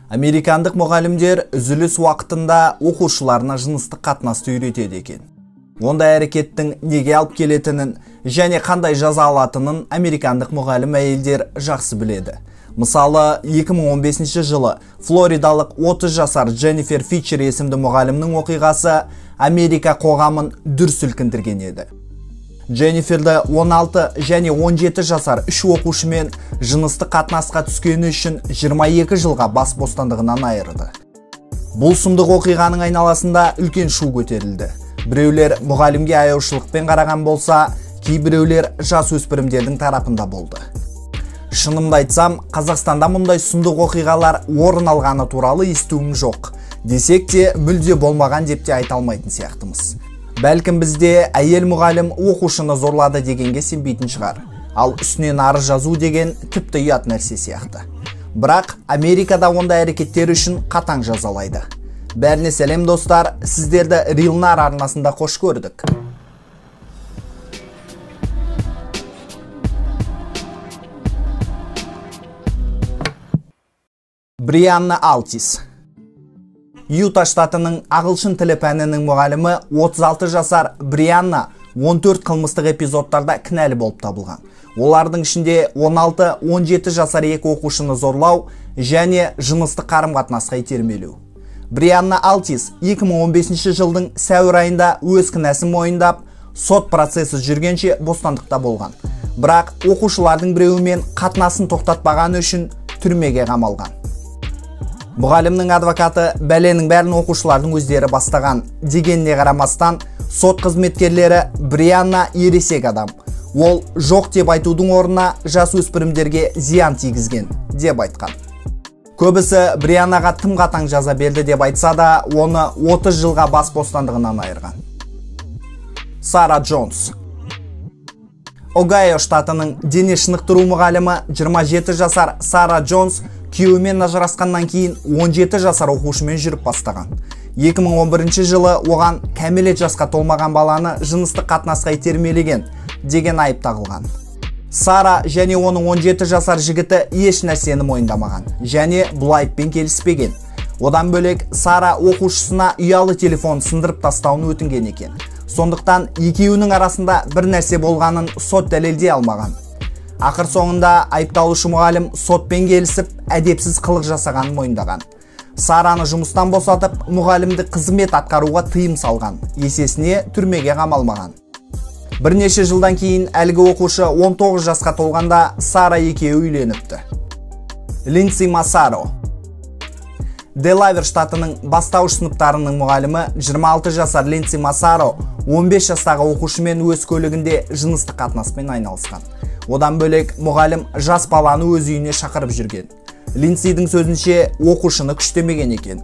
Американдық мұғалімдер үзіліс уақытында оқушыларына жыныстық қатынасты үйретеді екен. Ондай әрекеттің неге алып келетінін және қандай жаза алатынын американдық мұғалім әйелдер жақсы біледі. Мысалы, 2015 жылы флоридалық 30 жасар Дженнифер Фитчер есімді мұғалімнің оқиғасы Америка қоғамын дүр сілкіндірген еді. Дженниферді 16 және 17 жасар 3 оқушымен жыныстық қатынасқа түскені үшін 22 жылға бас бостандығынан айырды. Бұл сұмдық оқиғаның айналасында үлкен шу көтерілді. Біреулер мұғалімге аяушылықпен қараған болса, кейбіреулер жас өспірімдердің тарапында болды. Шынымды айтсам, Қазақстанда мұндай сұмдық оқиғалар орын алғаны туралы естуім жоқ. Десек те, мүлде болмаған деп те айта алмайтын сияқтымыз. Бәлкім бізде әйел мұғалім оқушыны зорлады дегенге сенбейтін шығар. Ал үстінен арыз жазу деген тіпті ұят нәрсе сияқты. Бірақ Америкада ондай әрекеттер үшін қатаң жазалайды. Бәріне сәлем достар, сіздерді Рилнар арнасында қош көрдік. Брианна Алтис. Юта штатының ағылшын тілі пәнінің мұғалімі 36 жасар Брианна 14 қылмыстық эпизодтарда кінәлі болып табылған. Олардың ішінде 16-17 жасар екі оқушыны зорлау және жыныстық қарым-қатынасқа итермелеу. Брианна Алтис 2015 жылдың сәуір айында өз кінәсін мойындап, сот процесі жүргенше бостандықта болған. Бірақ оқушылардың біреуімен қатынасын тоқтатпағаны үшін түрмеге қамалған. Мұғалімнің адвокаты бәленің бәрін оқушылардың өздері бастаған дегеніне қарамастан, сот қызметкерлері Брианна ересек адам. Ол жоқ деп айтудың орнына жас өспірімдерге зиян тигізген деп айтқан. Көбісі Брианнаға тым қатаң жаза берді деп айтса да, оны 30 жылға бас бостандығынан айырған. Сара Джонс. Огайо штатының дене шынықтыру мұғалімі 27 жасар Сара Джонс күйеуімен ажырасқаннан кейін 17 жасар оқушымен жүріп бастаған. 2011 жылы оған кәмелет жасқа толмаған баланы жыныстық қатынасқа итермелеген деген айып тағылған. Сара және оның 17 жасар жігіті еш нәрсені мойындамаған және бұл айыппен келіспеген. Одан бөлек Сара оқушысына ұялы телефон сындырып тастауын өтінген екен. Сондықтан екеуінің арасында бір нәрсе болғанын сот дәлелдей алмаған. Ақыр соңында айыпталушы мұғалім сотпен келісіп, әдепсіз қылық жасағанын мойындаған. Сараны жұмыстан босатып, мұғалімді қызмет атқаруға тыйым салған, есесіне түрмеге қамалмаған. Бірнеше жылдан кейін әлгі оқушы 19 жасқа толғанда Сара екеуі үйленіпті. Линдси Массаро. Делавер штатының бастауыш сыныптарының мұғалімі 26 жасар Линдси Массаро 15 жастағы оқушымен өз көлігінде жыныстық қатынаспен айналысқан. Одан бөлек мұғалім жас баланы өз үйіне шақырып жүрген. Линдсидің сөзінше оқушыны күштемеген екен.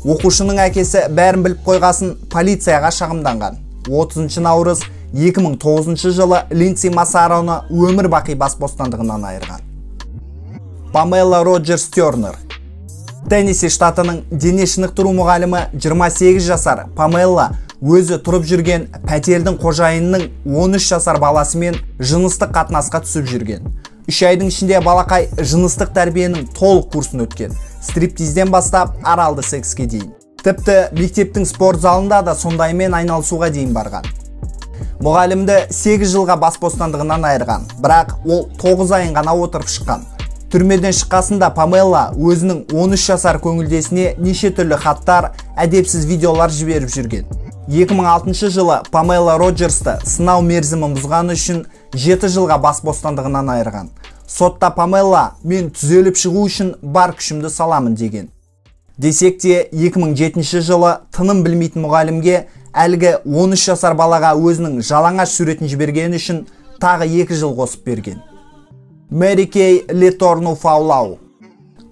Оқушының әкесі бәрін біліп қойғасын полицияға шағымданған. 30 наурыз 2009 жылы Линдси Массароны өмір бақи бас бостандығынан айырған. Памела Роджерс Тернер. Теннесси штатының дене шынықтыру мұғалімі 28 жасар Памела өзі тұрып жүрген пәтердің қожайынының 13 жасар баласымен жыныстық қатынасқа түсіп жүрген. 3 айдың ішінде балақай жыныстық тәрбиенің толық курсын өткен. Стриптизден бастап оралды секске дейін. Тіпті мектептің спорт залында да сондаймен айналысуға дейін барған. Мұғалімді 8 жылға бас бостандығынан айырған, бірақ ол 9 айын ғана отырып шыққан. Түрмеден шыққасында Памела өзінің 13 жасар көңілдесіне неше түрлі хаттар, әдепсіз видеолар жіберіп жүрген. 2006 жылы Памела Роджерсті сынау мерзімін бұзғаны үшін 7 жылға бас бостандығынан айырған. Сотта Памела мен түзеліп шығу үшін бар күшімді саламын деген. Десек те 2007 жылы тыным білмейтін мұғалімге әлгі 13 жасар балаға өзінің жалаңаш суретін жібергені үшін тағы 2 жыл қосып берген. Мэри Кей Леторну Фаулау.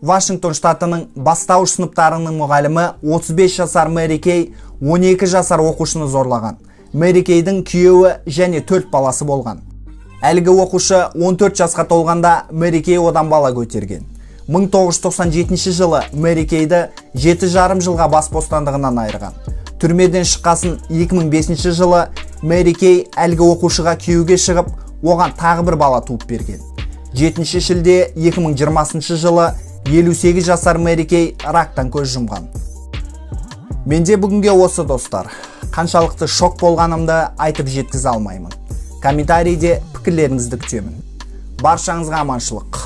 Вашингтон штатының бастауыш сыныптарының мұғалімі 35 жасар Мэри Кей 12 жасар оқушыны зорлаған. Мэри Кейдің күйеуі және 4 баласы болған. Әлгі оқушы 14 жасқа толғанда Мэри Кей одан бала көтерген. 1997 жылы Мэри Кейді 7,5 жылға бас бостандығынан айырған. Түрмеден шыққасын 2005 жылы Мэри Кей әлгі оқушыға күйеуге шығып, оған тағы бір бала туып берген. 7 шілде 2020 жылы 58 жасар Мэри Кей рактан көз жұмған. Менде бүгінге осы, достар. Қаншалықты шок болғанымды айтып жеткізе алмаймын. Комментарийде пікірлеріңізді күтемін. Баршаңызға аманшылық.